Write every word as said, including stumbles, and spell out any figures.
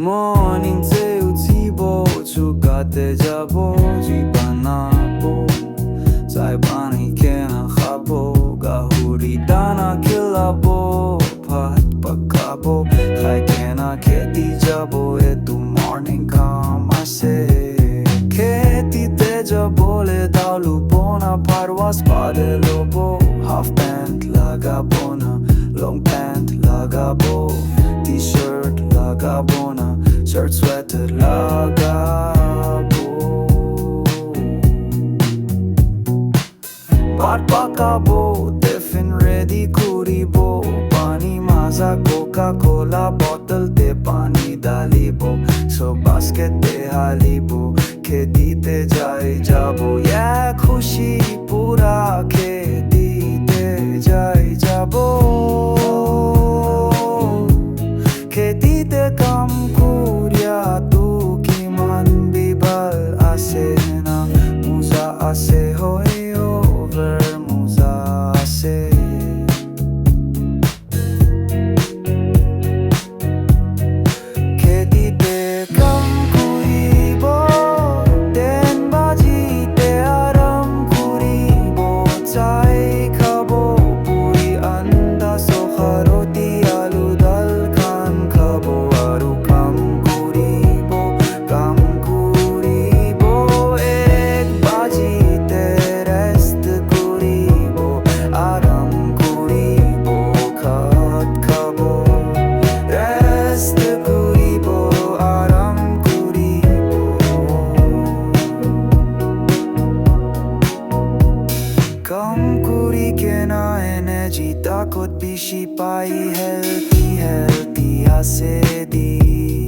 Morning se uthibo, chuka te jabo, ji banabo, chai pani kena khabo, gahuri dana khilabo, bhat pakabo, khai kena kheti jabo, etu morning kam ase. Kheti te jabo le dalu bona, parwas pade lobo, half pant lagabo na, long pant lagabo, t-shirt lagabo na, shirt sweater lagabo. Bhat pakabo, tiffin ready kuribo, pani maza, Coca Cola bottle te pani dalibo, so basket te halibo, kheti te jai jabo, yeah, khushi pura kheti te jai jabo. Kheti te kam kuria tu kiman bibal ase na, muza ase hoi over muza ase. Kheti te kam kuribo, ten baji te aram kuribo, chai khabo, puri anda sokha roti alu dal khan khabo, aru kam kuribo, kam kuribo, ek baji te rest kuribo, aram kuribo, khat khabo, rest kuribo, aram kuribo. Kam kuri kena energy, takot bishi pai, healthy, healthy ase di.